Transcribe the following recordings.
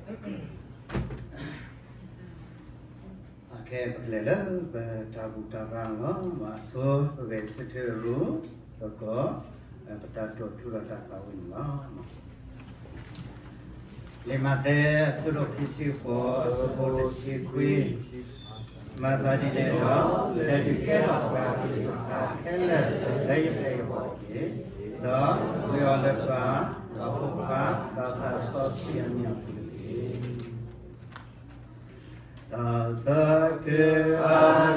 အခဲ ပကလဲၤလၢပတၢ်ဘူၣ်တၢ်ဘါလီၤ. မၤဆိပဂဲၤဆၢထၢၣ်ရူ ပကီၢ် ပတၢ်တိာ်ထူဒီးတၢ်သးဝံၣ်န့ၣ်လီၤ. လံာ်မးသဲအဆၢဒိၣ်ခံဆံဃိး အဆၢဖိတဆံခွံ, မၤသးဒ်န့ၣ်ဒီး လဲၤဒုးကဲထီၣ်ပှၤကလုာ်တဖၣ်ခဲလၢာ်လၢယပျဲၢ်ယဘီၣ်တက့ၢ်, ဒီးမ့ၢ်အီၤလၢပၢ်, ဒီးဖိခွါ, ဒီးသးစီဆှံအမံၤအပူၤတက့ၢ်. တၢ်သးခုအ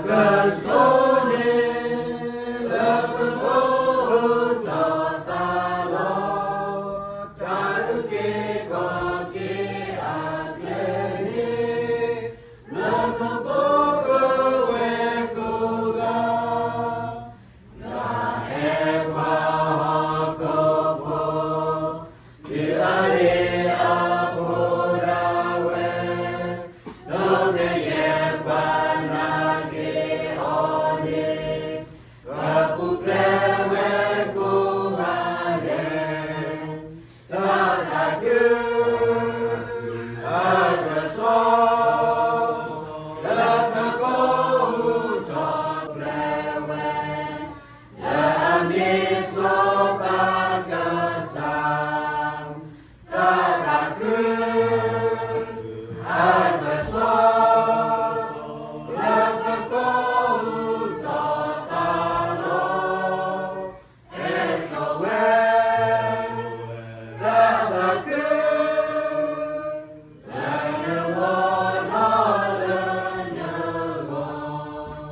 ကစီၣ်န့ၣ် လၢပဂီၢ်ထီၣ်သးလီၤ, တၢ်အုၣ်က့ၤခီၣ်က့ၤအကျဲန့ၣ် လၢပဂီၢ်ဂၢၢ်ဝဲကိးဂၤ ဒီးဟဲပှၤဟီၣ်ခိၣ်ဖိ တုၤအါန့ၢ်အဖိဒၣ်ဝဲ, ဒီးကယဲၢ်ပှၤနာ်က့ၤအီၤန့ၣ် ကပူၤဖျဲးဝဲကိးဂၤဒဲး, တၢ်သးခု အကစီၣ် လၢပကိးဟူထီၣ်ပျဲဝဲ, လၢအမ့ၢ်စီၤပၤကစၢ်, တၢ်သးခု အကစီၣ် လၢပကိးဟူထီၣ်သးလီၤ. ဟဲစိာ်ဝဲ တၢ်သးခု လၢနဂီၢ်ဒီးလၢနဂီၢ်. တၢ်လၢမုၢ်တ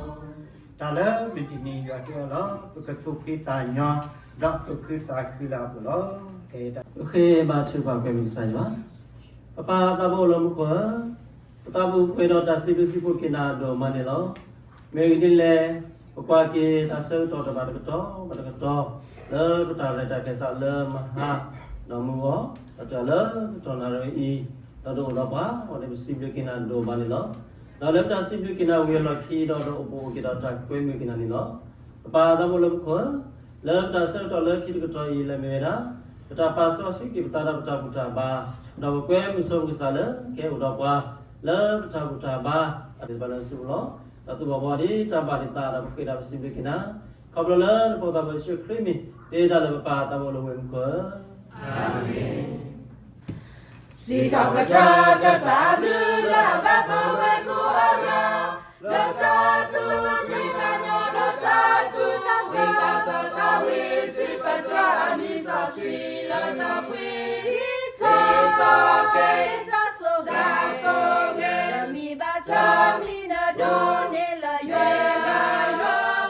နံၤယွၤတဲအီၤလီၤ. ပကသူၣ်ဖှံသးညီ ဒီးသူၣ်ခုသးခုလၢအပူၤလီၤ. ကဲ ပဃ့ဘါထုကဖၣ်ကွဲမုာ်ကစၢ်ယွၤ, ပပၢ်သးဘိလၢမူခိၣ်ဧၢ, ပသးပူၤပှဲၤဒီးတၢ်စံးဘျုးစံးဖှိၣ်က့ၤနၤအဒိၣ်မးန့ၣ်လီၤ. မ့ၢ်ဂ့ၢ်ဒ်လဲၣ်, ပကွၢ်က့ၤတၢ်ဆၢကတီၢ်တဘၣ်တကတီၢ်ဘၣ်တကတီၢ်, လၢပတၢ်ရဲၣ်တၢ်ကျဲၤစးလၢမဟါ, ဒီးမုၢ်ဂီၤ, ဒီးတုၤလၢတတီၢ်နၣ်ရံၣ်အံၤ, ဒီးတအိၣ်ဒီးပှၤ, အဃိန့ၣ်ပစံးဘျုးက့ၤနၤဒိၣ်မးန့ၣ်လီၤ. ဒီးလၢပတၢ်စံးဘျုးက့ၤနၤဝံၤအလီၢ်ခံ, ဒီးတအိၣ်ဘှီၣ်က့ၤဒီးတၢ်ကွဲမုာ်က့ၤနၤန့ၣ်လီၤ. ပပၢ်သးဘိလၢမူခိၣ်ဧၢ, လၢပတၢ်ဆၢကတီၢ်လၢခံတကတီၢ်အံၤလၢမ့ၢ်ဝဲဒၣ်, ပတၢ်ပာ်စီဆှံက့ၤပသးဒီးပတၢ်ဘူၣ်တၢ်ဘါ, ဒီးပကွဲမုာ်စိကစၢ်လၢကဟဲအိၣ်ဒီးပှၤ, လၢပတၢ်ဘူၣ်တၢ်ဘါ, အဘၣ်လၢနစုပူၤလီၤ. ဒီးသူၣ်ဘၣ်ဘှီဒ်တၢ်ဘၣ်ဒ်သးဒီးပဃ့ဒၣ်ပစံးဘျုးက့ၤနၤ, ခီဖျိလၢနဖိသးဘိယ့ၣ်ၡူးခရံာ်မံၤ, ဒ်တၢ်လၢပပၢ်သးဘိလၢဝ့ၢ်မူခိၣ်ဧၢ. အၤမ့ၣ်. စံးထီၣ်ပတြၢၤကစၢ်အဘျုးလၢအဘၣ်ပဝဲကိးဂၤ, လၢတၢ်သူၣ်ဖှံသးညီ, လၢတၢ်သူၣ်ဝံၣ်သးဆၢ, တၢ်ဝံစံးပတြၢၤအမံၤစီဆှံလၢတၢ်ပှ့ၤ, ဟံးထီၣ်က့ၤတၢ်ဆိၣ်ဂ့ၤ, တၢ်ဆိၣ်ဂ့ၤ, တမံၤဘၣ်တမံၤနဒိးန့ၢ်လၢယွၤ, တၢ်ဆိၣ်ဂ့ၤ,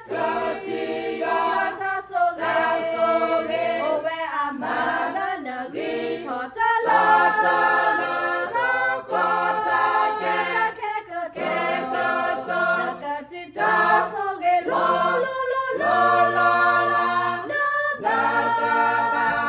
တၢ်ဆိၣ်ဂ့ၤ, တၢ်ဆိၣ်ဂ့ၤ, အိၣ်ဝဲအမၤလၢနဂံၢ်ထီၣ်တၢ်လီၢ်, တၢ်လီၢ်, တၢ်ကီတၢ်ခဲ, တၢ်ခဲကတၢၢ်, တၢ်ကတုၤတၢ်ဆိၣ်ဂ့ၤ, လီၤလီၤလီၤလီၤလီၤလီၤ, နဘၣ်တၢ်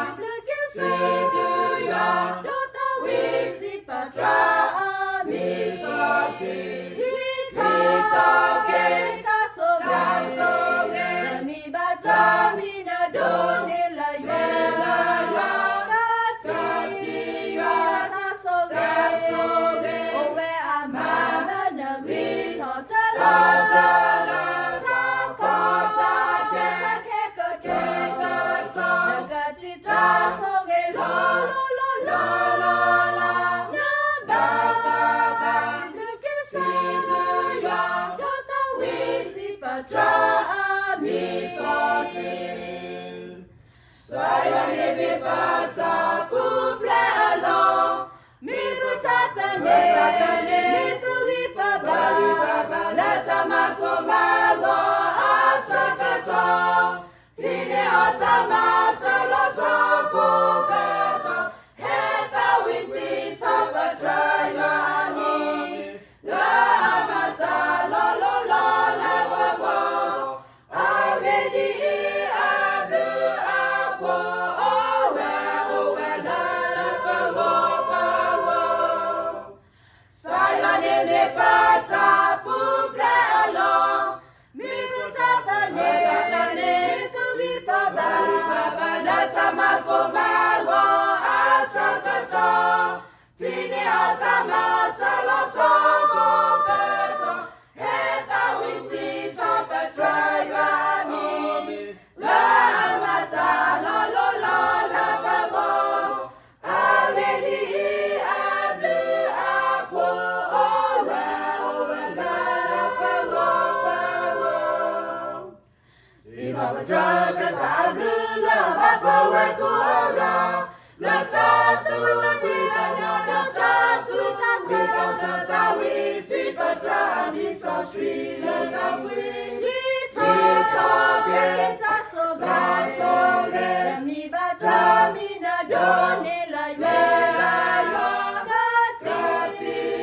စီဆှံလၢတၢ်ဝံထီၣ်က့ၤတၢ်ဆိၣ်ဂ့ၤ, တမံၤဘၣ်တမံၤ နဒိးန့ၢ်လၢယွၤလၢ ကတၢၢ်ထံ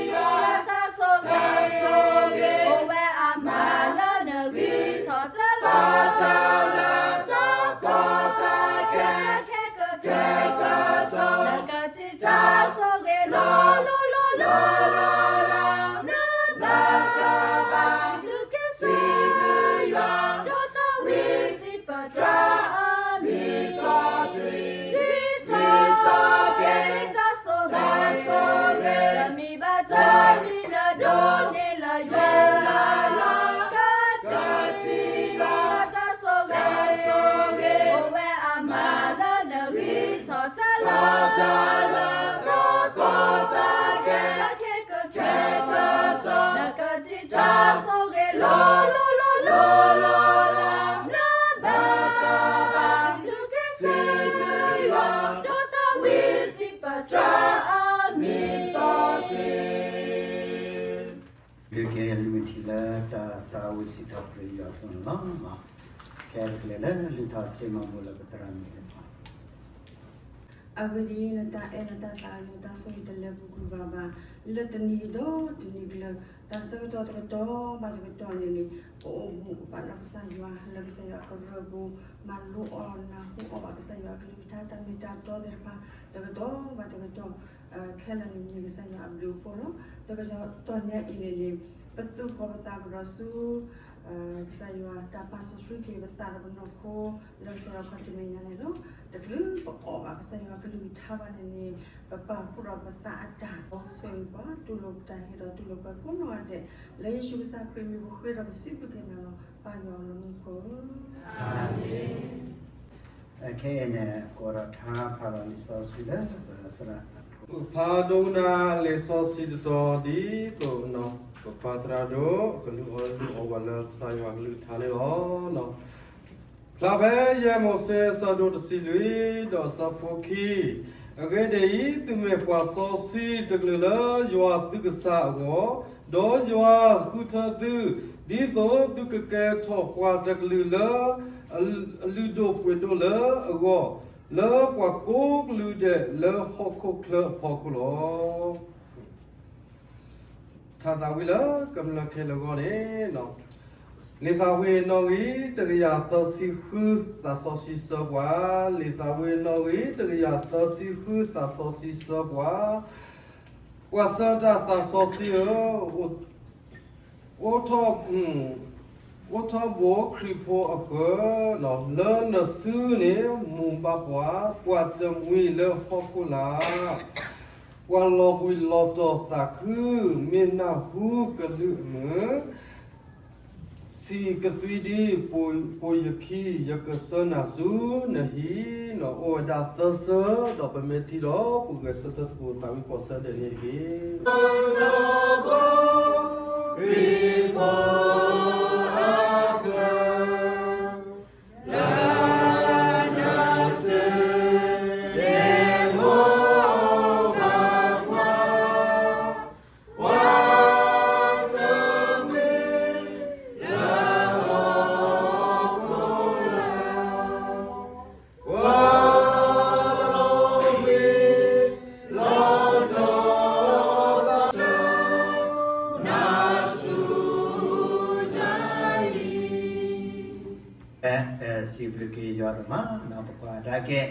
ယွၤ တၢ်ဆိၣ်ဂ့ၤ, အိၣ်ဝဲအမၤလၢနဂံၢ်ထီၣ်တၢ်လီၢ် တၢ်ကီတၢ်ခဲ ခဲကတၢၢ် နကထံၣ်တၢ်ဆိၣ်ဂ့ၤ လီၤလီၤလီၤလီၤလီၤလီၤ, နဘၣ်ကဘၣ် စံးဘျုးက့ၤစံးဘျုးယွၤ ဒိးသးဝံစံးပတြၢၤအမံၤစီဆှံ, ထံထီၣ်က့ၤတၢ်ဆိၣ်ဂ့ၤ တၢ်ဆိၣ်ဂ့ၤ တမံၤဘၣ်တမံၤ နဒိးန့ၢ်လၢယွၤလၢ ကတၢၢ်ထံယွၤ တၢ်ဆိၣ်ဂ့ၤ, အိၣ်ဝဲအမၤလၢနဂံၢ်ထီၣ်တၢ်လီၢ် တၢ်ကီတၢ်ခဲ ခဲကတၢၢ် နကထံၣ်တၢ်ဆိၣ်ဂ့ၤ လီၤလီၤလီၤလီၤလီၤလီၤ, နဘၣ်ကဘၣ် စံးဘျုးက့ၤစံးဘျုးယွၤ ဒိးသးဝံစံးပတြၢၤအမံၤစီဆှံ. ကဲ လုၢ်ထံၣ်လၢတၢ်သးဝံၣ်စံးထီၣ်ပတြၢၤယွၤအဃိန့ၣ်လီၤ. ကဲတကလဲာ်လၢလုၢ်ထီၣ်ဆ့မၤဘူၣ်လၢပသရၣ်မုၣ်အပူၤ အဂ့ၢ်ဒ်အံၤ, နတၢ်အဲၣ်နတၢ်သးအဂ့ၤ တၢ်ဆိၣ်ဂ့ၤတလၢပူၤကွံာ်ဘၣ်ဘၣ်, လၢတနံၤဒီးတနံၤကျၢၤ, တၢ်ဆၢကတီၢ်တကတီၢ်ဘၣ်တကတီၢ်န့ၣ်န့ၣ်, ပအိၣ်မူပာ်လၢကစၢ်ယွၤ လၢကစၢ်ယွၤကရၢပူၤ, မၤလိအီၣ်နၢ်ဟူအီၣ်ဘၣ်ကစၢ်ယွၤအကလုၢ်ကထါ တၢ်မ့ၢ်တၢ်တီသ့ၣ်တဖၣ် တကတီၢ်ဘၣ်တကတီၢ်, ခဲလၢာ်န့ၣ်မ့ၢ်ကစၢ်ယွၤအဘျုးအဖှိၣ်လီၤ. တကတီၢ်ညါအံၤန့ၣ်န့ၣ်, ပသူၣ်ဃီၤပသးကဒီးဆူ ကစၢ်ယွၤ တၢ်ပာ်စီဆှံက့ၤပသးဒီးပနီၢ်ခိ လၢကစၢ်ယွၤခီၣ်ထံးမဲာ်ညါန့ၣ်လီၤ. တချုးပအီၣ်ဘၣ်ကစၢ်ယွၤကလုၢ်ကထါဘၣ်န့ၣ်န့ၣ်, ပပာ်ဖှိၣ်ဒီးပသးအတၢ်အီၣ်ဆၢဂ့ၤပှၤ တူၢ်လိာ်ပတၢ်ဟ့ၣ်ဒီးတူၢ်လိာ်ပှၤကိးနီၢ်ဂၤဒဲး, လၢယ့ၣ်ၡူးကစၢ်ခရံာ်မံၤပဃ့ဒီးပစံးဘျုးက့ၤနၤလီၤ. ပၢ်ယွၤလၢမူခိၣ် အၤမ့ၣ်. ခဲအံၤန့ၣ် ကိးထီၣ်ထါဖးလီၤလံာ်စီဆှံလၢပသရၣ်အဖီ ပဖးဒိကနၣ်လံာ်စီဆှံတတီၤဒ်သိး ပပၢ်သရၣ်ဒိၣ် ကလူးအီၣ်လူအီၣ်ဝဲလၢကစၢ်ယွၤကလုၢ်ကထါန့ၣ်လီၤ. ဖျါဖဲယဲၢ်မိၤၡ့အဆၢဒိၣ်တဆံလွံၢ် ဒီးအဆၢဖိခံ, အဂ့ၢ်ဒ်အံၤ, သုမ့ၢ်ပှၤစီဆှံတကလုာ်လၢယွၤသုကစၢ်အဂီၢ်, ဒီးယွၤဃုထၢသု, ဒ်သိးသုကကဲထီၣ်ပှၤတကလုာ်လၢ အလုၢ်ဒိၣ်ပှ့ၤဒိၣ်လၢအဂီၢ်, လၢပှၤကိးကလုာ်ဒဲးလၢဟီၣ်ခိၣ်ချၢအဖီခိၣ်လီၤ. ထါသးဝံၣ်လၢကမျၢၢ်ခဲလၢာ်အဂီၢ်န့ၣ်, လံာ်သးဝံၣ်နီၣ်ဂံၢ်တကယၤသၢဆံဃု သးစီဆှံစၢပှၤ, လံာ်သးဝံၣ်နီၣ်ဂံၢ်တကယၤသၢဆံဃု သးစီဆှံစၢပှၤ, ပှၤဆၢတၢ်သးစီဆှံဧၢ, အိးထီၣ်, အိးထီၣ်ဘိခရံာ်ဖိအဃၢၤ, လၢနစုန့ၣ်မူၤဘၣ်ပှၤ, ပှၤတမှံၤလၢဟီၣ်ခိၣ်လာ်, ပှၤလီၤဘှံးလီၤတီၤသးခု, မ့ၢ်နၢ်ဟူကလုၢ်အမုာ်, စံးကသွံဒ်ပိာ်ယခံ, ယကဆှၢနၤဆူနဟံၣ်, အိၣ်ဝဲဒၣ်သၢဆၢ, ဒီးပမ့ၢ်ထံၣ်ဒီး ပဂဲၤဆၢထၢၣ်သကိးသးဝံၣ်ဃိးဆၢဒဲးန့ၣ်တက့ၢ်. စံးဘျုးက့ၤယွၤဒိၣ်မး, ပကွၢ်ကဒါက့ၤ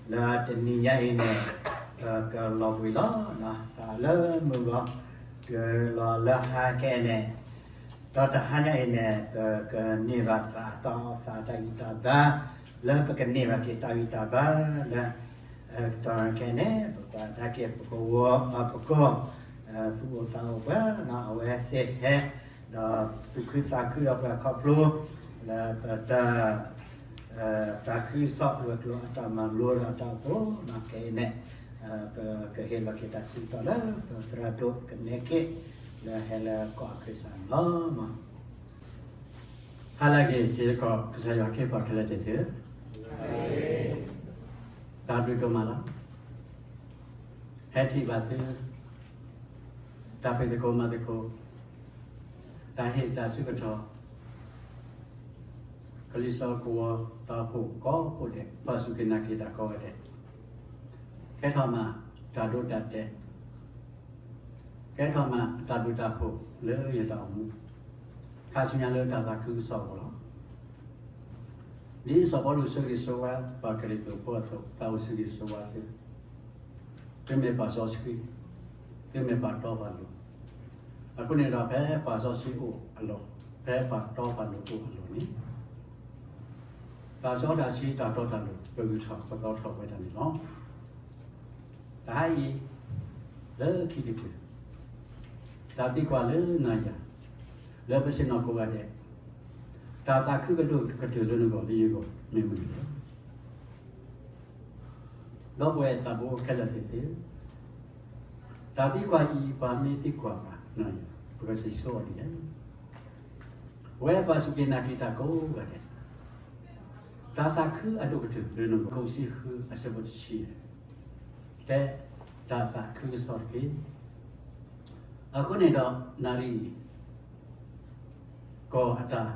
လၢတနံၤညါအံၤန့ၣ်, ပကလီၤဘှံးလီၤ, စးလၢမုၢ်ဂီၤ, တုၤလီၤလၢဟါခဲအံၤန့ၣ်, ဒီးတဟါညါအံၤန့ၣ် ပကန့ၢ်ဘၣ်သးတီသးတၢ်ဂံၢ်တၢ်ဘါ လၢပကန့ၢ်ဘၣ်က့ၤတၢ်ဂံၢ်တၢ်ဘါလၢ ကတီၢ်ခဲအံၤန့ၣ် ပကွၢ်ကဒါက့ၤ ပကဝီၤ ပကီၢ် သူၣ်အိၣ်သးအိၣ်ပှၤ အဝဲသ့ၣ်ဟဲ ဒီးသူၣ်ခုသးခုဒီးပှၤခီဖျိ လၢပတၢ် သးခုကစီၣ်ဝဲၤကျိၤအတၢ်မၤလိဒီးအတၢ်အိၣ်ဖှိၣ် ခဲအံၤန့ၣ် ပကဟ့ၣ်လီၤက့ၤတၢ်ဆၢကတီၢ်လၢ ပသရၣ်ဒိၣ်ကနဲက့ၣ် လၢဟဲလၢကီၢ်အခ့စၢ်န့ၣ်လီၤ. ဟါလၢအဂ့ၤ တံၤသကိး ကစၢ်ယွၤခ့ပှၤခဲလၢာ်တက့ၢ်. တၢ်ဘျုးဒိၣ်မးလီၤ. ဟဲထံၣ်ဘၣ်သု တၢ်ဖံးသကိးမၤသကိး တၢ်ဟ့ၣ်တၢ်ဆၢကတီၢ်, ကလံၤစိးကဝီၤတၢ်အိၣ်ဖှိၣ်ကိးဖှိၣ်ဒဲး, ပှၤစူၢ်က့ၤနာ်က့ၤတၢ်ကိးဂၤဒဲး, ကဲထီၣ်မးတၢ်ဒိတၢ်တဲာ်, ကဲထီၣ်မးတၢ်ဘျုးတၢ်ဖှိၣ်လၢယတၢ်အိၣ်မူ, ခါဆူညါလၢတၢ်သးခုကစီၣ်အဂီၢ်လီၤ. ဒ်စီၤပီလူးဆၢဂ့ၤဆၢဝါပှၤကရံၣ်သူးဖိအသိး, သးအိၣ်ဆၢဂ့ၤဆၢဝါသု, သုမ့ၢ်ပှၤစီဆှံ, သုမ့ၢ်ပှၤတီပှၤလိၤ, အဃိန့ၣ်ဒီး ဖဲပှၤစီဆှံအိၣ်အလီၢ်, ဖဲပှၤတီပှၤလိၤအိၣ်အလီၢ်န့ၣ်, တၢ်စီတၢ်ဆှံတၢ်တီတၢ်လိၤ ပဂုာ်ထီၣ်ပသီထီၣ်ဝဲဒၣ်န့ၣ်လီၤ. တဟါအံၤ, လၢခံကတၢၢ်, တၢ်သံကွၢ်လၢနၤယၤ, လၢပဆ့ၣ်နီၤကိးဂၤဒဲး, တၢ်သးခုကဒိၣ်ကတၢၢ်လၢနဂီၢ်လၢယဂီၢ် မ့ၢ်မနုၤလဲၣ်. ဒီပုၢ်ဝဲၢ်သးဘိခဲလၢာ်သ့ၣ်ဧၢ, တၢ်သံကွၢ်အံၤ ပှၤမ့ၢ်သံကွၢ်ဘၣ်နၤယၤ, ပကစံးဆၢအီၤဒ်လဲၣ်. ပဝဲပှၤစူၢ်က့ၤနာ်က့ၤတၢ်ကိးဂၤဒဲး, တၢ်သးခုအဒိၣ်ကတၢၢ်လၢနဂီၢ်, ကစံဃုအဆၢဖိတဆံန့ၣ်, တဲ, တၢ်သးခုကစီၣ်တက့ၢ်. အဃိန့ၣ်ဒီး နၣ်ရံၣ် ကီၢ်အတၢ်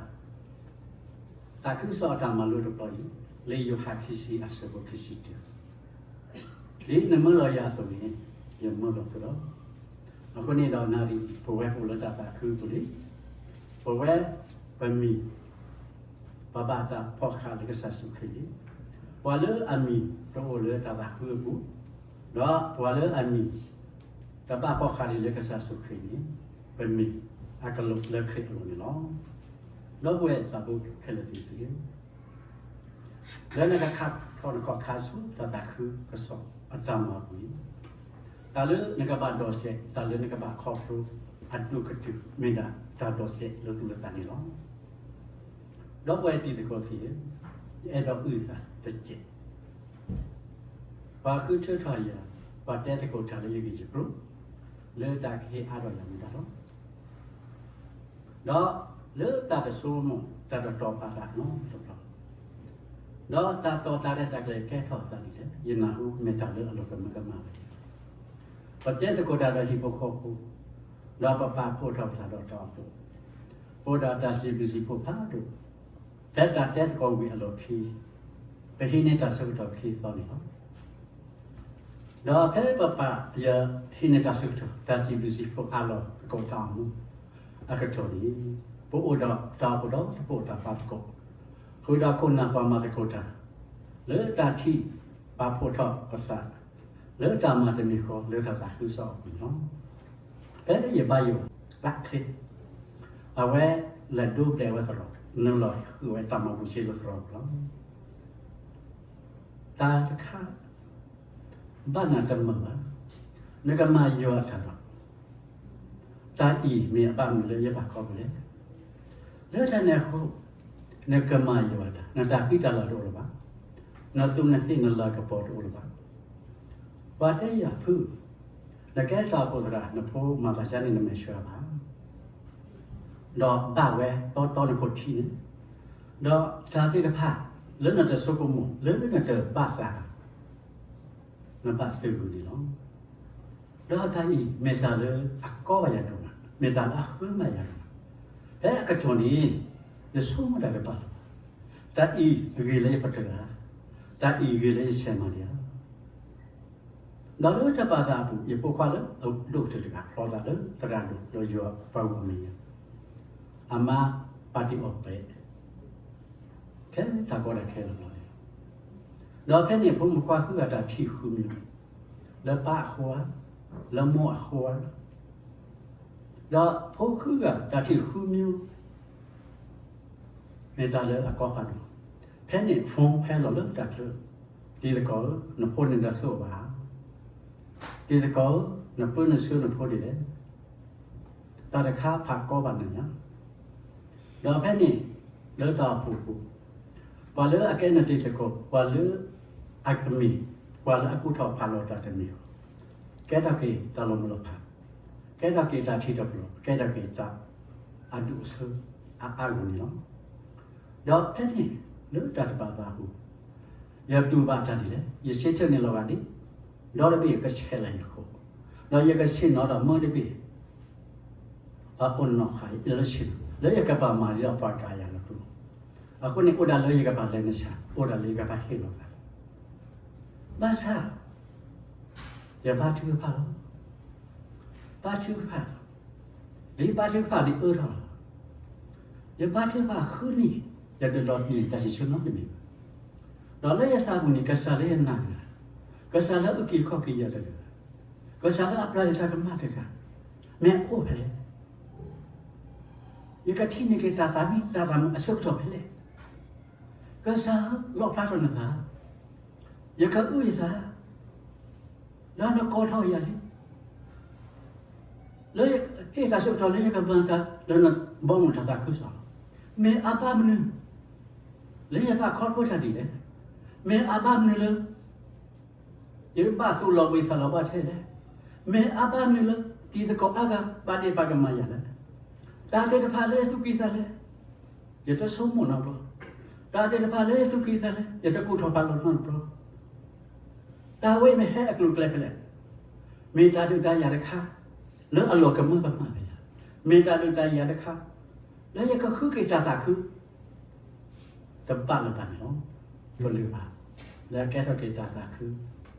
သးခုကစီၣ်အတၢ်မၤလိတဘျီအံၤ, လၢယိၤဟၣ်ခံဆံအဆၢဖိခံဆံတၢ, ဒ်နမၢလီၤယၤအသိးန့ၣ်, ယမၢလီၤသုလီၤ. အဃိန့ၣ်ဒီး နၣ်ရံၣ် ပဝဲအိၣ်လၢတၢ်သးခုအပူၤလံ, ပဝဲပမံၤ ပဘၣ်တၢ်ဖီၣ်ဃာ်လၢကစၢ်ယ့ၣ်ၡူးခရံာ်လံ. ပှၤလၢအမံၤတအိၣ်လၢတၢ်သးခုအပူၤ, ဒီးပှၤလၢအမံၤ တဘၣ်ဖီၣ်ဃာ်ဒံးလၢကစၢ်ယ့ၣ်ၡူးခရံာ်န့ၣ်, ပမံၤအကလူးလၢခရံာ်အလိၤန့ၣ်လီၤ. ဒီပုၢ်ဝဲၢ်သးဘိခဲလၢာ်သ့ၣ်ဧၢ, လၢနကခါထီၣ်နခီၣ်ခါဆူတၢ်သးခုကစီၣ်အတၢ်မၤပူၤအံၤ, တၢ်လၢနကဘၣ်ဒိးစဲး, တၢ်လၢနကဘၣ်ခီဖျိအဒိၣ်ကတၢၢ် မ့ၢ်ဒၣ်တၢ်ဒိးစဲးလၢသူၣ်လၢသးန့ၣ်လီၤ. ဒီပုၢ်ဝဲၢ်တံၤသကိးသ့ၣ်ဧၢ, ယအဲၣ်ဒိးအုၣ်သးတစဲး, ပှၤဃုထၢထီၣ်ယၤ, ပှၤတဲသကိးတၢ်လၢယဂ့ၢ်ယကျိၤ, လၢတၢ်ကဟ့ၣ်အါထီၣ်ယၤမူဒါလီၤ. ဒီးလၢတၢ်တဆိကမိၣ်တၢ်တတီၤပာ်သးနီတဘျီ, ဒီးတၢ်တီၢ်တၢ်ရဲၣ်တၢ်ကျဲၤကဲထီၣ်အသးဒ်လဲၣ်, ယနၢ်ဟူမ့ၢ်တၢ်လၢအလီၤကမၢကမၣ်ဝဲ, ပတဲသကိးတၢ်ဒီးဟံၣ်ဖိဃီဖိ, ဒီးပပာ်ဖှိၣ်ထီၣ်ပသးဒီးတၢ်အိၣ်ဖှိၣ်, ပအိၣ်ဒီးတၢ်စံးဘျုးစံးဖှိၣ်ဖးဒိၣ်, ဖဲတၢ်တဲသကိးဝံၤအလီၢ်ခံ, ပဟံးန့ၢ်တၢ်ဆၢကတီၢ်ခံသီန့ၣ်လီၤ. ဒီးဖဲပပာ်ယဟံးန့ၢ်တၢ်ဆၢကတီၢ် တၢ်စံးဘျုးစံးဖှိၣ်အလီၢ်သကိးတၢ်အိၣ်မူအကတီၢ်န့ၣ်, ပအိၣ်ဒီးတၢ်အိၣ်ဖှိၣ်ဒီးတပိာ်တၢ်ဖးသကိး, ဃုာ်ဒီးခိၣ်နၢ်ပှၤမၤသကိးတၢ်, လၢတၢ်ထံၣ်ပာ်ဖှိၣ်ထီၣ်ပသး, လၢတၢ်မၤတမံၤဃီလၢတၢ်သးခုကစီၣ်အပူၤန့ၣ်လီၤ. ဖဲယဘါယွၤကျဲချ့, အဝဲလဲၤဒိးဘျဲးဝဲသရိာ်, နုာ်လီၤဃုာ်ဝဲတၢ်မၤဘူၣ်ဆ့လၢသရိာ်ပူၤလီၤ. တၢ်တခါ ဘၣ်နၤတမုာ်ဘၣ်, နကမၤယွၤအတၢ်ဒီး, တၢ်အံၤမ့ၢ်အဘၣ်မနုၤလၢယပာ်ခီပူၤလဲၣ်. လၢတၢ်န့ၣ်အဃိ, နကမၤယွၤအတၢ်, နတၢ်ဃံတၢ်လၤတအိၣ်လၢၤဘၣ်, နသူးနသ့ၣ်နလၤကပီၤတအိၣ်လၢၤဘၣ်. ပှၤတဲယၤဖု, နကဲတၢ်အိၣ်ဖှိၣ်သရၣ်, နဖိမၤသးဒ်န့ၣ် နမဲာ်ဆှးဘၣ်. ဒီးဘၣ်ဝဲတီတီနခိၣ်ထံန့ၣ်, ဒီးတၢ်သ့ၣ်တဖၣ်လၢနတဆိကမိၣ် လၢနတဘၣ်သးဘၣ်, နဘၣ်သဂၢၢ်န့ၣ်လီၤ. ဒီးတၢ်အံၤမ့ၢ်တၢ်လၢအကီဘၣ်ယၤဒိၣ်မး, မ့ၢ်တၢ်လၢအဃၢမးယၤဒိၣ်မး. ဖဲအကတီၢ်န့ၣ်, ယဆိကမိၣ်တၢ်တဘၣ်လၢၤဘၣ်. တၢ်အံၤဂ့ၤလၢယပတဂၤ, တၢ်အံၤဂ့ၤလၢယဆဲးမၤတဂၤ ဒီးလၢတၢ်ပာ်သးအပူၤ, ယဖိခွါလၢအဒိၣ်ကတၢၢ်တဂၤ ဖျီသးလၢသရၣ်ဒိၣ်ဒီးယွၤပှၤဂီၢ်မုၢ်ယၤ, အမါပာ်တ့ၢ်အီၤပဲ, ဖဲတၢ်ကီတၢ်ခဲလၢာ်လီၤ. ဒီးဖဲန့ၣ်ဖိမုၣ်ခွါဃုဂၤတၢ်ထံၣ်ဃုမံၤ, လၢပၢ်အဃိဧါ, လၢမိၢ်အဃိဧါ, ဒီးဖိဃုဂၤတၢ်ထံၣ်ဃုမံၤ မ့ၢ်တၢ်လၢအကီဖးဒိၣ်. ဖဲန့ၣ် phone ဟဲလီၤလၢတၢ်ချၢ, တံၤသကိးဧၢ, နဖိန့ၣ်တသိၣ်ဘၣ်ဧါ. တံၤသကိးဧၢ, နပၢနဆှၢနဖိဒ်လဲၣ်. တၢ်တခါဖးကီဘၣ်နၤညါ, ဒီးဖဲန့ၣ် လၢတၢ်အိၣ်ဖှိၣ်ပူၤ, ပှၤလၢအကဲနတံၤသကိး, ပှၤလၢအကမ့ၢ်, ပှၤလၢအကူၣ်ထီၣ်ဖးလီၤတၢ်တမံၤ, ကဲထီၣ်က့ၤတၢ်လီၤမုၢ်လီၤဖး, ကဲထီၣ်က့ၤတၢ်ထံၣ်တပျီၤ, ကဲထီၣ်က့ၤတၢ်အဒူၣ်အဆၢအအါဂီၢ်န့ၣ်လီၤ. ဒီးဖဲန့ၣ် လၢတၢ်တဘၣ်သးအပူၤ, ယတူၢ်ဘၣ်တၢ်ဒ်လဲၣ်, ယဆၢထၢၣ်န့ၢ်လီၤဂာ်ဒ်, ဒီတဘ့ၣ်ကဆဲးလီၤယဃိ, ဒီးယကဆ့ၣ်နီၤဒီးမၢတဘ့ၣ် အအိၣ်နီၢ်ခါအံၤလၢဆ့ၣ်နီၤ လၢယကဘၣ်မၤဒ်သိးပှၤကၤယၤလၢပူၤ, အဃိန့ၣ်အိၣ်ဒၣ်လၢယကဘၣ်လဲၤနဆၣ် အိၣ်ဒၣ်လၢယကဘၣ်ဟ့ၣ်လီၤသး, ဘၣ်ဆၣ် ယဘါထုကဖၣ်လီၤ, ဘါထုကဖၣ်, ဒ်ဘါထုကဖၣ်ဒ်အၢထီၣ်လီၤ, ယဘါထုကဖၣ်ဃုနံၣ်, ယတဒိးန့ၢ်တၢ်စံၣ်စိၤနီတမံၤဘၣ်, ဒီးလၢယသးပူၤန့ၣ် ကစၢ်လၢယနာ်တဂၤ, ကစၢ်လၢအုၣ်က့ၤခီၣ်က့ၤယၤတဂၤ, ကစၢ်လၢအပျၢ်ယတၢ်ကမၣ်တဂၤ, မ့ၢ်အအိၣ်ဖဲလဲၣ် ယကထံၣ်န့ၢ်က့ၤတၢ်သးမံ တၢ်သးမုာ်အဆၢကတီၢ်ဖဲလဲၣ်. ကစၢ်ဧၢ, လီၣ်ဖျါထီၣ်နသး, ယကအုၣ်ယသး, လၢနကိးထီၣ်ယၤလံ, လၢဟ့ၣ်တၢ်ဆၢကတီၢ်လၢယကမၤတၢ်လၢနဘီမုၢ်တၢ်သးခုကစီၣ်လီၤ. မ့ၢ်အဘၣ်မနုၤ လၢယဘၣ်ခီဖျိတၢ်ဒ်လဲၣ်, မ့ၢ်အဘၣ်မနုၤလၢ ယဘၣ်သူၣ်လီၤဘှံးသးလီၤဘၣ်ထဲလဲၣ်, မ့ၢ်အဘၣ်မနုၤလၢ တံၤသကိးအါဂၤ ဘၣ်ဒ့ၣ်ဘၣ်ကမၣ်ယၤလဲၣ်, တၢ်သ့ၣ်တဖၣ်လၢယသူၣ်ကံၢ်သးလဲ, ယတဆိကမိၣ်နီတဘျီ, တၢ်သ့ၣ်တဖၣ်လၢယသူၣ်ကံၢ်သးလဲ ယတကူၣ်ထီၣ်ဖးလီၤနီတဘျီ, တၢ်ဝဲအံၤမ့ၢ်ဟဲအကျိၤအကျဲဖဲလဲၣ်, မ့ၢ်တၢ်ဒုးတၢ်ယၤတခါ လၢအလီၢ်ကမၢကမၣ်ဖဲယၤ, မ့ၢ်တၢ်ဒုးတၢ်ယၤတခါ လၢယကဃုက့ၤတၢ်သးခု တဘၣ်လၢၤဘၣ်န့ၣ်လီၤ. ပလုၢ်ဘၣ် လၢကဲထီၣ်က့ၤတၢ်သးခု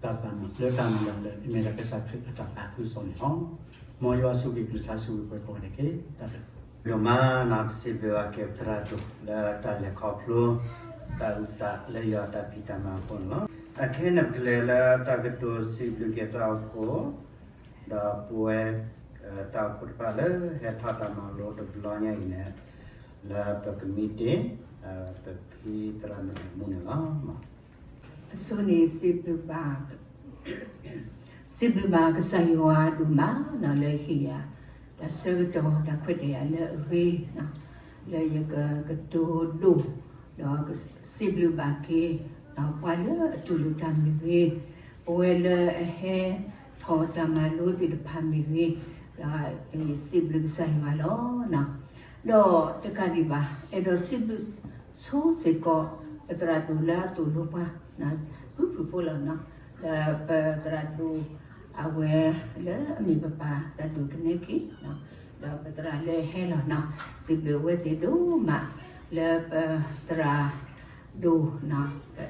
တၢ်သးမုာ် လၢတၢ်မၤလၢ မ့ၢ်ဒၣ်ကစၢ်ခရံာ်အတၢ်သးခုကစီၣ်န့ၣ်လီၤ. မ်ယွၤဆိၣ်ဂ့ၤကလုၢ်ကထါဆိၣ်ဂ့ၤပှၤကိးဂၤဒဲးတက့ၢ်. တၢ်ဘျုးဒိၣ်မးန့ၣ် ပစံးဘျုးဘၣ်က့ၤသရၣ်ဒိၣ် လၢတၢ်လဲၤခီဖျိ တၢ်အုၣ်သးလၢယွၤတၢ်ဖံးတၢ်မၤအဃိန့ၣ်လီၤ. အခဲအံၤန့ၣ်ပကလဲၤလၢတၢ်ကတိၤစံးဘျုးက့ၤတၢ်အိၣ်ဖှိၣ် ဒီးပဝဲ တၢ်အိၣ်ဖှိၣ်တဖၣ်လၢဟဲထီၣ်တၢ်မၤလိတဘျီညါအံၤန့ၣ် လၢပကမံတ့ၢ် ပဖံသရၣ်မုၣ်အမူန့ၣ်လီၤ. အဆိန့ၣ် စံးဘျုးဘၣ် စံးဘျုးဘၣ်ကစၢ်ယွၤဒိၣ်မးန့ၣ် လၢဟ့ၣ်ယၤ တၢ်ဆၢကတီၢ်တၢ်ခွဲးတၢ်ယာ်လၢအဂ့ၤ လၢယကကတိၤဒိၣ် ဒီးစံးဘျုးဘၣ်က့ၤ ပှၤလၢအတူၢ်လိာ်တၢ်မ့ၢ်ဂ့ၤ, ပဝဲလၢအဟဲထီၣ်တၢ်မၤလိသ့ၣ်တဖၣ်မ့ၢ်ဂ့ၤ, ဒီးစံးဘျုးကစၢ်ယွၤလီၤ. ဒီးတကးဒံးဘၣ် အဲၣ်ဒိးစံးဘျုးဆိစ့ၢ်ကီး ပသရၣ်ဒိၣ်လၢအသိၣ်လိပှၤ ဖုၣ်ဖုၣ်ဖိလီၤ. ဒီးပသရၣ်ဒိၣ် အဝဲလၢအမ့ၢ်ပပၢ်သရၣ်ဒိၣ်ကနဲခ့, ဒီးပသရၣ်လၢဟဲလီၤန့ၣ် စံးဘျုးအဝဲသ့ၣ်ဒိၣ်မး လၢပသရၣ်ဒိၣ်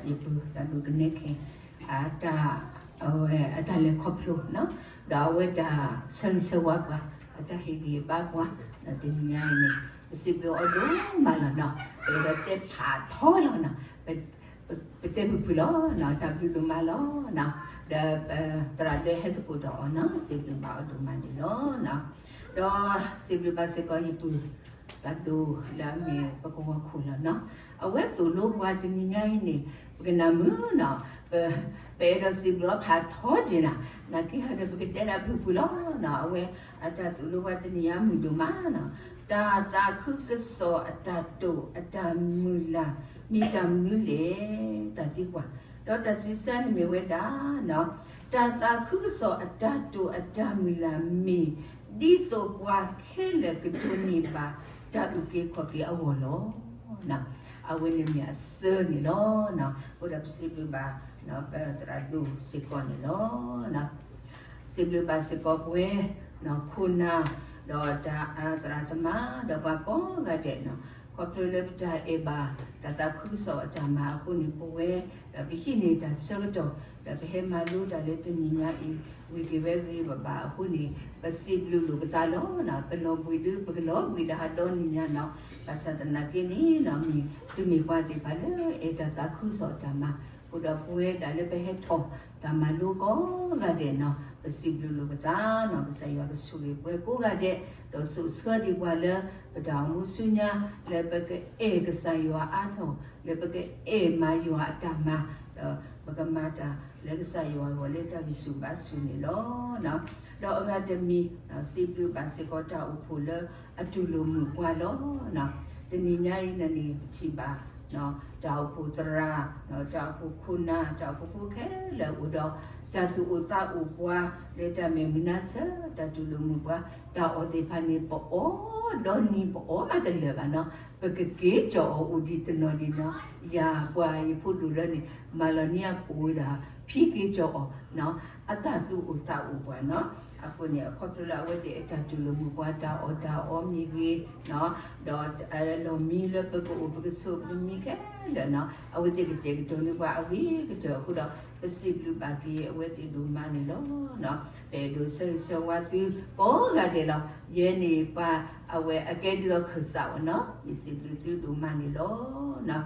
ယပုၢ်သရၣ်ဒိၣ်ကနဲခ့ အတၢ် အဝဲအတၢ်လဲၤခီဖျိန့ၣ် ဒီးအဝဲတၢ်ဆၢဂ့ၤဆၢဝါပှၤ အတၢ်ဟ့ၣ်ဂံၢ်ဘါပှၤ တနံၤညါအံၤန့ၣ် ပစံးဘျုးအီၤဒိၣ်မးလီၤန့ၣ် ပအဲၣ်ဒိးတဲဖးထီလီၤန့ၣ် ပတဲဖုၣ်ဖုၣ်လီၤန့ၣ် တၢ်ဘျုးဒိၣ်မးလီၤန့ၣ် ဒီးပသရၣ်လၢဟဲသကိးဒီးအီၤန့ၣ် စံးဘျုးဘၣ်အီၤဒိၣ်မးန့ၣ်လီၤ. ဒီးစံးဘျုးဘၣ်စ့ၢ်ကီးယပုၢ် သရၣ်ဒိၣ်လၢအမ့ၢ်ပကဝီၤခိၣ်လီၤန့ၣ် အဝဲသိၣ်လိပှၤတနံၤညါအံၤန့ၣ် ပကနၣ်မုာ်န့ၣ် ပ ပအဲၣ်ဒိးစံးဘျုးအီၤဖးထီက့ၤန့ၣ် နာ်က့ဟီဒီးပကတဲဒၣ်ဖုၣ်ဖုၣ်လီၤန့ၣ် အဝဲအတၢ်သိၣ်လိပှၤတနံၤညါမုာ်ဒိၣ်မးန့ၣ် တၢ်သးခုကစီၣ်အတၢ်တိာ်အတၢ်မုၢ်လၢ် မ့ၢ်တၢ်မနုၤလဲၣ် တၢ်သံကွၢ် ဒီးတၢ်စံးဆၢန့ၣ်မ့ၢ်ဝဲဒၣ် တၢ်သးခုကစီၣ်အတၢ်တိာ်အတၢ်မုၢ်လၢ်မ့ၢ် ဒ်သိးပှၤခဲလၢာ်ကဒိးန့ၢ်ဘၣ်တၢ်အုၣ်က့ၤခီၣ်က့ၤအဂီၢ်လီၤ. အဝဲန့ၣ်မ့ၢ်အစၢန့ၣ်လီၤ. အဃိဒီးပစံးဘျုးဘၣ် ပသရၣ်ဒိၣ်စ့ၢ်ကီးန့ၣ်လီၤ. စံးဘျုးဘၣ်စ့ၢ်ကီးပဝဲ ခိၣ်နၢ် ဒီးတၢ်သရၣ်သမါ ဒီးပှၤကိးဂၤဒဲးန့ၣ် ခီဖျိလၢပတၢ်အဲၣ်ဘၣ် တၢ်သးခုကစီၣ်အတၢ်မၤအဃိန့ၣ် ပဝဲ ဒီးပဟံးန့ၢ်တၢ်ဆၢကတီၢ် ဒီးပဟဲမၤလိတၢ်လၢတနံၤညါအံၤ ဝံၤက့ၤဝဲဂ့ၤဘၣ်ဘၣ်အဃိန့ၣ် ပစံးဘျုးလိာ်ပသးလီၤ. ပလီၤဘှံးဒု ပကလီၤဘှံးဒၣ်ဟးဒီနံၤညါန့ၣ် ဘၣ်ဆၣ်သနာ်က့န့ၣ် မ့ၢ်သုမ့ၢ်ပှၤသ့ၣ်တဖၣ်လၢအဲၣ်တၢ်သးခုကစီၣ်အတၢ်မၤ အဃိဒီးပဝဲဒၣ်လၢပဟဲထီၣ်တၢ်မၤလိကိးဂၤဒဲးန့ၣ် ပစံးဘျုးလိာ်ပသးန့ၣ် ကစၢ်ယွၤကဆိၣ်ဂ့ၤပှၤကိးဂၤဒဲး ဒီးဆိၣ်ဆှၢဒံးပှၤလၢ ပတၢ်အိၣ်မူဆူညါ လၢပကအဲၣ်ကစၢ်ယွၤအါထီၣ် လၢပကအဲၣ်မၤယွၤအတၢ်မၤ ဒီးပကမၤတၢ်လၢကစၢ်ယွၤအဂီၢ်လၢတၢ်ဂံၢ်ဆူၣ်ဘါဆူၣ်န့ၣ်လီၤ. ဒီးအဂၤတမံၤ စံးဘျုးဘၣ်စ့ၢ်ကီး တၢ်အိၣ်ဖှိၣ်လၢအတူၢ်လိာ်မုာ်ပှၤလီၤ. တနံၤညါအံၤန့ၣ်န့ၣ် ပထံၣ်ဘၣ် တၢ်အိၣ်ဖှိၣ်သရၣ် တၢ်အိၣ်ဖှိၣ်ခိၣ်နၢ် တၢ်အိၣ်ဖှိၣ်ဖိခဲလၢာ်အိၣ်ဒီး တၢ်သူၣ်အိၣ်သးအိၣ်ပှၤ လၢတၢ်မဲာ်မုာ်နါစၢၤ တၢ်တူၢ်လိာ်မုာ်ပှၤ တၢ်အီၣ်သ့ၣ်တဖၣ်န့ၣ် ပအီၣ်ဒီနံၤ ပအီၣ်အတလၢာ်ဘၣ်နီၤ. ပကက့ၤကၠီၣ်အီၣ်အိၣ်ဒံးတနီၤဒံးနီၤ. ယၤပှၤယဖိဒိၣ်လၢန့ၣ် မၤလီၤန့ၢ်အကိၣ်ဝဲဒၣ် ဖံက့ၤကၠီၣ်အီၣ် အတၢ်သူၣ်အိၣ်သးအိၣ်ပှၤနီၤ. အဃိန့ၣ် အခီဖျိလၢအဝဲသ့ၣ်အတၢ်တူၢ်လိာ်မုာ်ပှၤ တၢ်အီၣ်တၢ်အီမ့ၢ်ဂ့ၤနီၤ ဒီးလီၢ်မံလၢပကအိၣ်ပကဆိးပကမံခဲလၢာ်နီၤ အဝဲသ့ၣ်ကတဲာ်ကတီၤန့ၢ်ပှၤအဂ့ၤကတၢၢ်အဃိဒီး ပစံးဘျုးဘၣ်က့ၤအဝဲသ့ၣ်ဒိၣ်မးန့ၣ်လီၤ. ပအဲၣ်ဒိးဆၢဂ့ၤဆၢဝါသုကိးဂၤဒဲးလီၤ. ယဲန့ၣ်ပှၤအဝဲအကဲဒ်သိးခၢၣ်စးဝဲနီၤ ယစံးဘျုးသုဒိၣ်မးန့ၣ်လီၤ.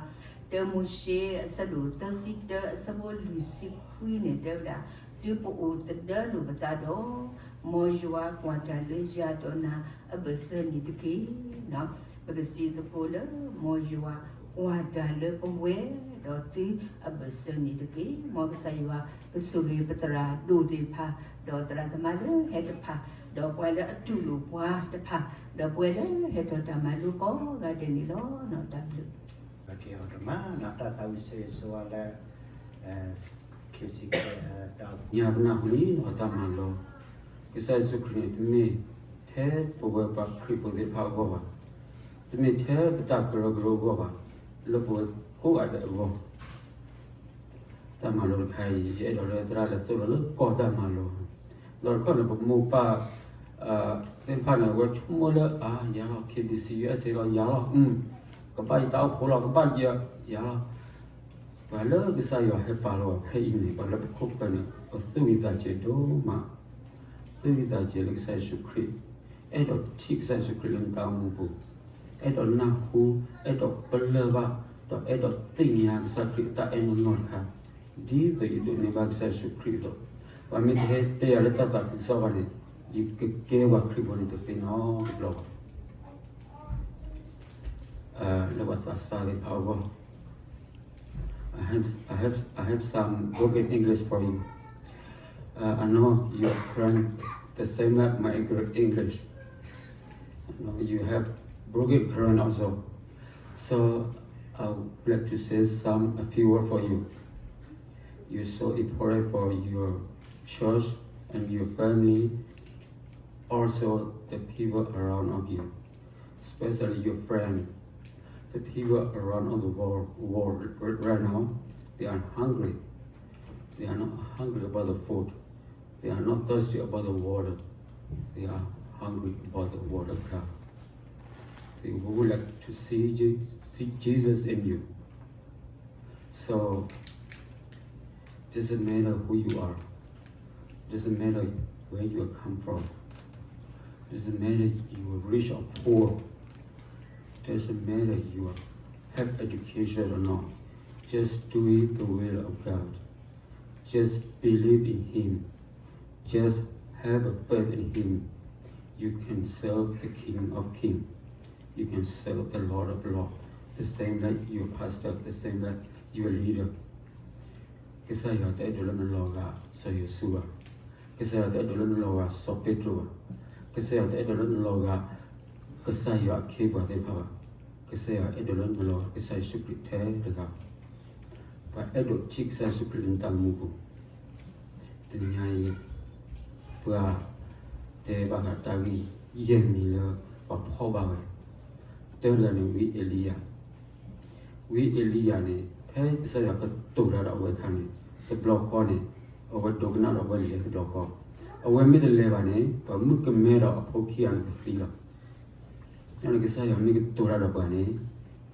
တၢမိၤၡ့အဆၢဒိၣ်သၢဆံတၢ အဆၢဖိလွံၢ်ဆံခွံန့ၣ်တဲဝဲဒၣ်, တုၤပအိၣ်သဒၢလိာ်ပသးဒီး, မ်ယွၤကွၢ်တၢ်လၢယၤဒီးနၤအဘၢၣ်စၢၤန့ၣ်တက့ၢ်. ပကစံးသကိးလၢ မ်ယွၤကွၢ်တၢ်လၢပဝဲဒီးသုအဘၢၣ်စၢၤန့ၣ်တက့ၢ်. မ်ကစၢ်ယွၤကဆိၣ်ဂ့ၤပသရၣ်ဒိၣ်သ့ၣ်တဖၣ်, ဒီးသရၣ်သမါလၢဟဲတဖၣ်, ဒီးပှၤလၢအတူၢ်လိာ်ပှၤတဖၣ်, ဒီးပှၤလၢဟဲထီၣ်တၢ်မၤလိကိးဂၤဒဲးန့ၣ်လီၤ. တၢ်ဘျုး ကဲအီၤတမၤနၤတၢ်သးဝံၣ်ဆၢဂ့ၤဆၢဝါလၢ ခ့စံးကဲ ညါပနၢ်ဟူလံအတၢ်မၤလိ, ကစၢ်ယ့ၣ်ၡူးခရံာ်န့ၣ် တမ့ၢ်ထဲပဝဲပှၤခရံာ်ဖိသ့ၣ်တဖၣ်အဂီၢ်ဘၣ်, တမ့ၢ်ထဲပတၢ်ကရၢကရိအဂီၢ်ဘၣ်, လၢပဝဲကိးဂၤဒဲးအဂီၢ် တၢ်မၤလိတခါအံၤ ယအဲၣ်ဒိးလၢသရၣ်လဲၤသိၣ်လီၤလၢကီၢ်တၢ်မၤလိ, ဒီးတခီန့ၣ် ပမိၢ်ပၢ်သ့ၣ်တဖၣ်န့ၣ် အဝဲဆိကမိၣ်လၢ အါ ယၤလီၤ ခ့ဘံၣ်စံၣ် ယူၣ်အ့ၣ်စ့ၣ် လီၤ ယၤလီၤ, ကဘၣ်ယတၢ်အိၣ်ဖှိၣ်လီၤ ကဘၣ်ယၤလီၤ. ပှၤလၢကစၢ်ယွၤဟဲပာ်လီၤဖဲအံၤန့ၣ် ပှၤလၢပခိၣ်ပဃၢၤန့ၣ် အသူၣ်ဝံၣ်သးစဲၤဒိၣ်မး, သူၣ်ဝံၣ်သးစဲၤလၢကစၢ်ယ့ၣ်ၡူးခရံာ်, အဲၣ်ဒိးထံၣ်ကစၢ်ယ့ၣ်ၡူးခရံာ်လၢနတၢ်အိၣ်မူပူၤ, အဲၣ်ဒိးနၢ်ဟူ, အဲၣ်ဒိးပလၢၢ်ဘၣ်, ဒီးအဲၣ်ဒိးသ့ၣ်ညါကစၢ်ခရံာ်အတၢ်အဲၣ်နီၢ်နီၢ်တခါ, ဒ်သိးယဒိးန့ၢ်ဘၣ်ကစၢ်ယ့ၣ်ၡူးခရံာ်အသိး, ပှၤမ့ၢ်တဟဲတဲယၤလၢတၢ်သးခုကစီၣ်ဘၣ်န့ၣ် ယကကဲပှၤခရံာ်ဖိန့ၣ်တသ့နီတဘျီဘၣ်. လၢပှၤသးစၢ်သ့ၣ်တဖၣ်အဂီၢ် I have, I have, I have some broken English for you. Uh, I know your friend, the same like my English. I know you have broken Karen also. So I would like to say some a few words for you. You're so important for your church and your family, also the people around of you, especially your friend. The people around of the world, world right now, they are hungry. They are not hungry about the food. They are not thirsty about the water. They are hungry about the word of God. They would like to see Je- see Jesus in you. So, doesn't matter who you are, doesn't matter where you come from, doesn't matter you are rich or poor, doesn't matter you are, have education or not, just doing the will of God. Just believe in Him. Just have a faith in Him. You can serve the King of Kings. You can serve the Lord of Lords. The same like your pastor, the same like your leader. ကစၢ်ယွၤတအဲၣ်ဒိးလၢနလီၤဂာ်စီၤယိၤၡူဘၣ်. ကစၢ်ယွၤတအဲၣ်ဒိးလၢနလီၤဂာ်စီၤပ့းတရူးဘၣ်. ကစၢ်ယွၤတအဲၣ်ဒိးလၢနလီၤဂာ် ကစၢ်ယွၤအခ့အပှၤသ့ၣ်တဖၣ်ဘၣ်. ကစၢ်ယွၤအဲၣ်ဒိးလၢနလီၤဂာ်ကစၢ်ယ့ၣ်ၡူးခရံာ်ထဲတဂၤဘၣ်. ပှၤအဲၣ်ဒိးထံၣ်ကစၢ်ယ့ၣ်ၡူးခရံာ်လၢနတၢ်အိၣ်မူပူၤ, တနံၤအံၤ ပှၤတဲဘၣ်ဃးတၢ်ဂ့ၢ်ယဲၢ်မံၤလၢပှၤဖီၣ်ဘၣ်ဝဲ, တၢတဂၤန့ၣ် ဝံအ့လံယၤ ဝံအ့လံယၤန့ၣ် ဖဲကစၢ်ယွၤကတိၤတၢ်ဒီးအဝဲအခါန့ၣ် တဘျီဃီန့ၣ် အဝဲဒိကနၣ်ဒီးအဝဲလဲၤတဘျီဃီ, အဝဲမ့ၢ်တလဲၤဘၣ်န့ၣ် ပှၤမုၣ်ကမဲဒီးအဖိခံဂၤန့ၣ်ကသံလီၤ. န့ၣ်ကစၢ်ယွၤမ့ၢ်ကတိၤတၢ်ဒီးပှၤန့ၣ်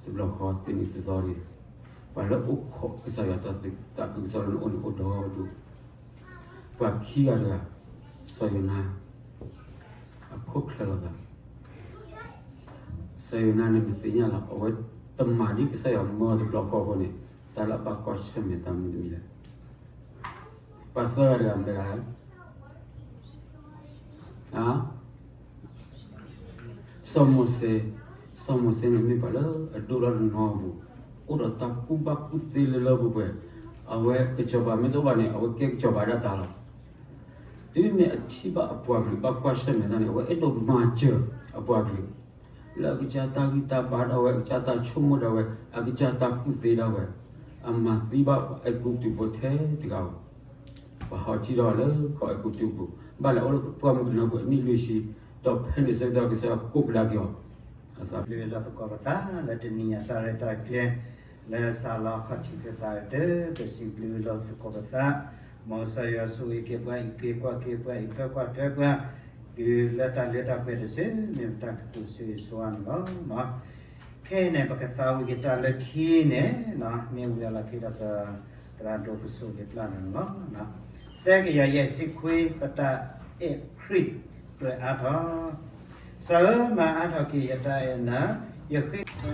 တဘျီဃီသ့န့ၣ်တသီန့ၣ် ပှၤလၢအိၣ်ခိးကစၢ်ယွၤတၢ်သးခုကစီၣ်လၢနအိၣ်န့ၣ်အိၣ်ဒီဒူၣ် ပှၤခံဂၤတဂၤ စီၤယိၤနါ အခိၣ်ချၢလီၤသး, စီၤယိၤနါန့ၣ် နသ့ၣ်ညါလီၤ အဝဲတမၤဒ်ကစၢ်ယွၤမၢတဘျီဃီအဃိန့ၣ် တၢ်လၢအဘၣ်ကွၢ်ဆၢၣ်မဲာ်တၢ်မနုၤတမံၤလဲၣ်. ပှၤသၢဂၤတဂၤမ့ၢ်ပှၤလဲၣ်. စီၤမိၤၡ့, စီၤမိၤၡ့န့ၣ်မ့ၢ်ပှၤလၢအဒိၣ်ထီၣ်တနီၤအပူၤ, အိၣ်ဒီးတၢ်ကူၣ်ဘၣ်ကူၣ်သ့လၢလၢပှဲၤပှဲၤ, အဝဲကစီၤပၤမ့ၢ်တအိၣ်ဘၣ်န့ၣ် အဝဲကဲကစီၤပၤဒၣ်တၢ်လီၤ. တုၤမ့ၢ်အထံၣ်ဘၣ်အပှၤကလုာ်ဘၣ်ကွၢ်ဆၢၣ်မဲာ်တၢ်န့ၣ် အဝဲအဲၣ်ဒိးမၤစၢၤအပှၤကလုာ် လၢအကစၢ်တၢ်ဂံၢ်တၢ်ဘါဒၣ်ဝဲ, အကစၢ်တၢ်ဆိကမိၣ်ဒၣ်ဝဲ, အကစၢ်တၢ်ကူၣ်သ့ဒၣ်ဝဲ, အမၤသံဘၣ်ပှၤအဲၤကူပတူးဖိထဲတဂၤဧိၤ. ပှၤဟီထံထီၣ်လၢကီၢ်အဲၤကူပတူးပူၤ ဘၣ်လဲၤအိၣ်လၢပှၢ်မုၢ်ကနၢပူၤအနံၣ်လွံၢ်ဆံ, ဒီးဖဲန့ၣ်ဆၢကတီၢ်ကစၢ်ယွၤကိးပဒါက့ၤအီၤ, အသးဘျုးလီၤသကိးပသးလၢတနံၤအံၤတၢ်ရဲၣ်တၢ်ကျဲၤ လၢစးလီအခီၣ်ထံးဖျဲးသးအတၢ် ပစံးဘျုးလီၤသကိးပသး, မ်ကစၢ်ယွၤဆိၣ်ဂ့ၤက့ၤပှၤ အုၣ်က့ၤခီၣ်က့ၤပှၤ အုၣ်ထွဲကွၢ်ထွဲပှၤ တုၤလၢတၢ်လၢတၢ်ပှဲၤတစုန့ၣ် ပတၢ်ကတိၤဆိၣ်ဂ့ၤဆိၣ်ဝါန့ၣ်လီၤ. ခဲအံၤန့ၣ် ပကသးဝံၣ်က့ၤတၢ်လၢခံန့ၣ် မ့ၢ်ဝံၤအလီၢ်ခံဒီးပသရၣ်ဒိၣ်ကဆိၣ်ဂ့ၤပျၢ်န့ၣ်လီၤ. သၢကယၤယဲၢ်ဆံခွံ ပတၢ်အဲၣ်ခရံာ်ကြၢးအါထီၣ်, ကစၢ်ဧၢ မၤအါထီၣ်က့ၤယတၢ်အဲၣ်နၤ, ယဃ့ ဒီးယ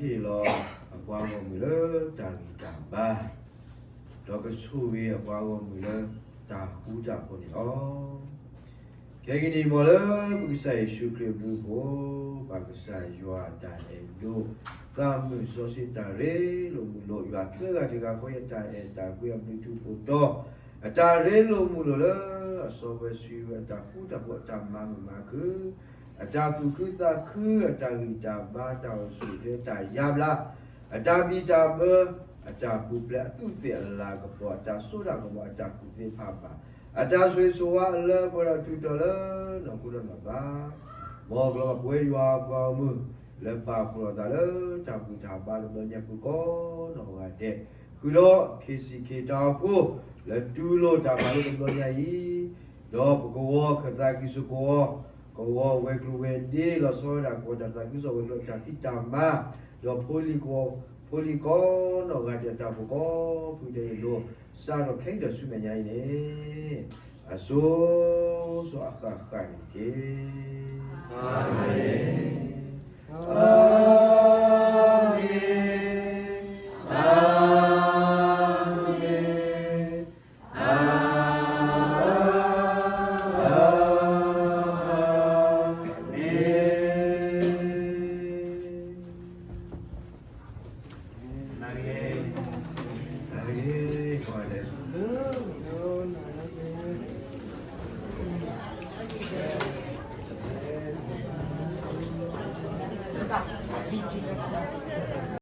ွၤကဟ့ၣ်လီၤအပှၤဂီၢ်မုၢ်လၢတၢ်ဂံၢ်တၢ်ဘါ, ဒီးကဆိၣ်ဂ့ၤအပှၤဂီၢ်မုၢ်လၢတၢ်ဃူတၢ်ဖိးန့ၣ်လီၤ. ခဲကနံၣ်အံၤ မ်လၢပကစၢ်ယ့ၣ်ၡူးခရံာ်အဘျုးအဖှိၣ်, ပၢ်ကစၢ်ယွၤအတၢ်အဲၣ်ဒိၣ်, သးမုၢ်စီဆှံတၢ်ရ့လိာ်မုာ်လိာ်, ယွၤသၢဂၤတဂၤဃီ ယတၢ်အဲၣ်တၢ်ကွံအဘျုးထူးဖှိၣ်တီၤ, အတၢ်ရ့လိာ်မုာ်လိာ်လၢအစီဝဲစု အတၢ်ဃူတၢ်ဖိး အတၢ်မၤမုာ်မၤခုၣ်, အတၢ်သူၣ်ခုသးခု, အတၢ်ဂံၢ်တၢ်ဘါ, တၢ်အိၣ်ဆူၣ်အိၣ်ချ့, တၢ်ယါဘျါ, အတၢ်ဘံၣ်တၢ်ဘၢ, အတၢ်ပူၤဖျဲး, အသူးသ့ၣ်အလၤကပီၤ, အတၢ်စိတၢ်ကမီၤ, အတၢ်ကူၣ်သ့ဖးဘၣ်, အတၢ်ဆိၣ်ဂ့ၤဆိၣ်ဝါအလၢပှဲၤဒီးထူးတီၤလၢနီၢ်ခိဒီးနီၢ်သး, မ်ကလီၤဘၣ်ပဝဲယွၤအပှၤဂီၢ်မုၢ် လၢပာ်ဖှိၣ်လိာ်သးလၢတၢ်ဘူၣ်တၢ်ဘါတဘျီညါပူၤကိးနီၢ်ဂၤဒဲး, ဃုာ်ဒီးခ့ၣ်စံၣ်ခ့ၣ်တၢ်အိၣ်ဖှိၣ် လၢတူၢ်လိာ်တၢ်မၤလိတဘျီညါအံၤ, ဒီးပကဝီၤခၢၣ်သးခုကစီၣ်ကဝီၤ, ကဝီၤဝဲၤကျိၤဝဲၤဒ့ လီၤဆီဒၣ်တၢ်ကဝီၤတၢ်သးခုကစီၣ်ဝဲၤကျိၤတၢ်ဖံးတၢ်မၤ, ဒီးဖိလံၤကဝီၤ, ဖိလံၤကိးနီၢ်ဂၤဒဲးတၢ်အိၣ်ဖှိၣ်ကိးဖုဒဲးအံၤလိၤ, စးထီၣ်ခဲအံၤဒီးဆူမဲာ်ညါအံၤန့ၣ်, အစိၤစိၤအဃၣ်ဃၣ်န့ၣ်တက့ၢ်.